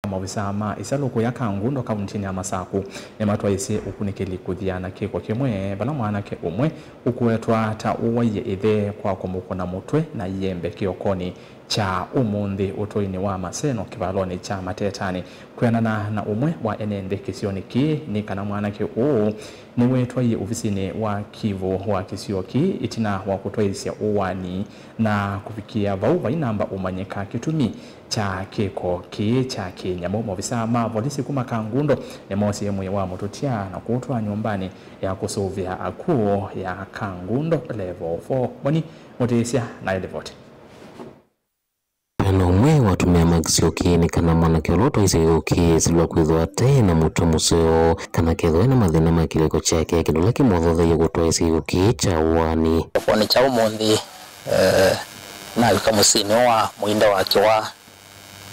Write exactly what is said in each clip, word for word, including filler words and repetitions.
Maovisaa ma ĩsalũkũ ya Kangundo kauntinĩ ya Masaku nĩmatwaisye ũkunĩkĩli kũthiana kĩko kĩmwe, vala mwanake ũmwe ũkũetwa ta ũwaie ĩthe kwa kũmũkũna mũtwe na iembe kĩokonĩ kya ũmũnthĩ ũtũinĩ wa Maseno kĩvalonĩ kya Matetanĩ. Kwĩanana na ũmwe wa ene nthĩ kĩsionĩ kĩĩ, nĩ kana mwanake ũũ nĩwetwaie ovisinĩ wa kivũ wa kĩsio kĩĩ ĩtina wa kũtwaĩsya ũwani na kũvikĩa vau vainamba ũmanyĩka kĩtumi kya kĩko kĩĩ kya kĩnyamũ. Maovisaa ma volisi kuma Kangundo nĩmoosie mwĩĩ wa mũtũtya na kũũtwaa nyũmbanĩ ya kũsũvĩa akw'ũ ya Kangundo Level four. Moni Mũtĩsya na ĩlivoti. Kana ũmwe wa atumĩa ma kĩsio kĩĩ nĩ kana mwanake ũla ũtwaisye kĩko kĩĩ ĩsilwa kwĩthĩwa ate na mũtwe mũseo kana kethĩwa ena mathĩna ma kĩlĩko kyake, kĩndũ kĩla kĩmũthotheie kũtwaĩsya kĩko kĩĩ kya ũaani. Kĩokonĩ kya ũmũnthĩ, eh, navika mũsyĩnĩ wa mũinde wa Kĩwa,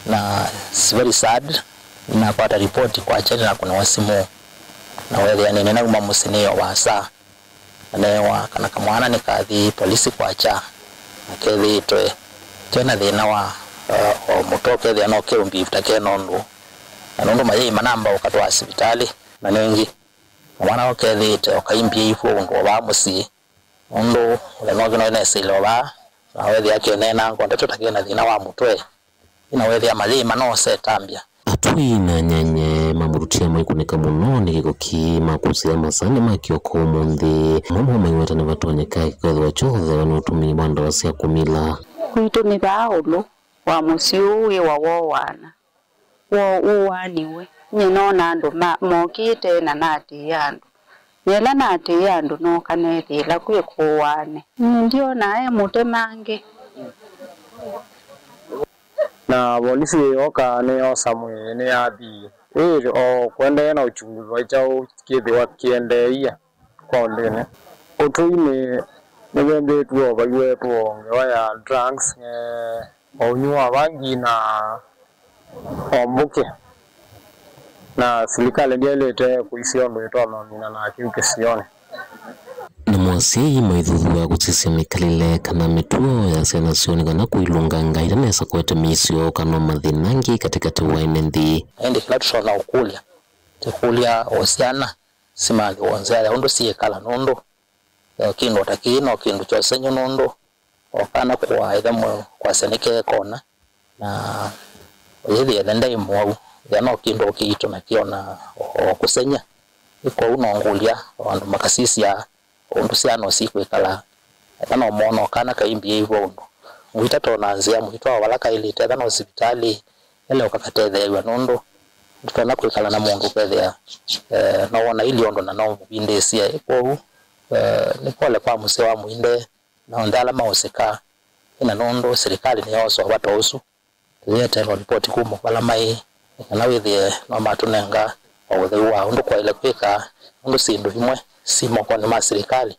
na it's very sad. Nĩnakwata ripoti kwakya, nĩnakũnĩwa simũ, na weethĩa nĩnauma mũsyĩ nĩ o vaasa. Na neewa kana kamwana nĩkathi polisi kwakya, na kethĩĩtwe kena thĩna wa, uh, o mũtwe, ũkethĩa no keũmbivu ta kena ũndũ. Na nũndũ mayai manamba ũkatwaa sivitalĩ, na nĩngĩ kamwana ũkethĩĩte o kaimbie ivũ ũndũ o vaa mũsyĩ, nũndũ mũthenya ũngĩ no nesaile o vaa, na weethĩa keneenanga ndeto ta kena thĩna wa mũtwe. Ĩna weethĩa mayai manoose ĩtambya. Atũi na anyanya ma mũtũtya maikũnĩka mũno nĩ kĩko kĩĩ, makũsĩa masaa ma kĩoko ũmũnthĩ. Amwe moo maiweta nĩvatonyeka kĩkethĩwa kyoothewa nĩ ũtũmĩi wa ndawa sya kũmila. Kwitũ nĩ vaa ũlũ wa mũsyĩ ũũ wĩwa wooana. Woo ũwaaniwe. Nyie noona andũ ma- mokĩte na naatĩĩa andũ. Na ĩla naatĩĩa andũ nooka neethĩĩla kwĩ kũũaane. Nyie ndyonaa e mũtemange. Na volisi yooka nĩyoosa mwĩĩ nĩyathi. Ĩĩ, o kũendee na uchunguzi wa kyaũ kĩthĩwa kĩendeeie kaũntĩnĩ. Ũtũinĩ nĩvembĩtw'e o vaiwetwo ngewa ya drugs, eh, o ũnywi wa vangi na o mbũkĩ, na silikalĩ ndyaĩlĩte kũisya ũndũ ĩtonya ũminana na kĩu kĩsionĩ. Na mwasyai maithuthw'a kũsisya mĩkalĩle kana mĩtuo ya syana syoo nĩ kana kũilũnganga ite nesa kũete mĩisyo kana o mathĩna angĩ katĩkatĩ wa ene nthĩ. Ĩndĩ kĩla tũtonya ũkũlya, tũkũlya o syana simanthe o nzĩa ya ũndũ syĩkala, nũndũ, eh, kĩndũ o ta kĩĩ no kĩndũ kya ũsengy'o, nũndũ o kana kũaa ĩthe mweũ kwasya nĩkeekona, na ũyĩthĩa ĩthe ndaĩ mũwau, ĩthĩa no kĩndũ o kĩito na kĩona o kũsengy'a. Ĩ kwoou no ngũlya o andũ makasisya ũndũ syana o sikwĩkala, ethĩwa no moona o kana kaimbie ivũ ũndũ. Mũitata o na nzĩa, mũitwaa o vala kaĩlĩte, ethĩwa no sivitalĩ, ele ũkakatetheew'a, nũndũ ndũtonya kwĩkala na mũndũ ũkethĩa, eh, no wona ilye ũndũ na no mũvindĩĩsye. Ĩ kwoou, eh, nĩ pole kwa mũsyĩ wa mũinde na onthe ala maũsĩka. Ĩna nũndũ silikalĩ nĩyoosa ũvata ũsu. Tũyĩeteelwa livoti kuma vala maĩ, nĩ kana wĩthĩe no matũnenga o ũtheu wa ũndũ kwaĩle kwĩka, nũndũ syĩndũ imwe syĩ mokonĩ ma silikalĩ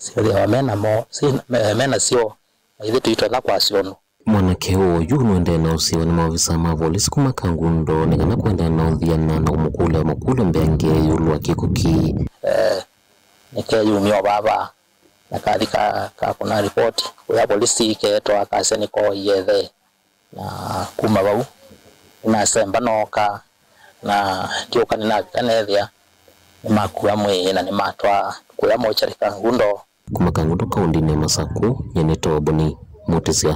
syĩthĩawa me namo, syĩ, me, me nasyo, na ithyĩ tũitonya kwasya ũndũ. Mwanake ũũ yu nũendee na ũsiĩwa nĩ maovisaa ma volisi kuma Kangundo nĩ kana kũendeea na ũthiana na kũmũkũlya makũlyo mbeange ĩũlũ wa kĩko kĩĩ. Eh, nĩkeyumya o vava na kathi ka, kakũna livoti kũya volisi, keetwa kasya nĩkooie ĩthe. Na kuma vau, nĩnasemba nooka, na ndyũka nĩnavika neethĩa nĩmakua mwĩĩ na nĩmatwaa kũya mochari Kangundo. Kuma Kangundo kaũndĩnĩ ya Masaku, nyie nĩ Toboni Mũtĩsya.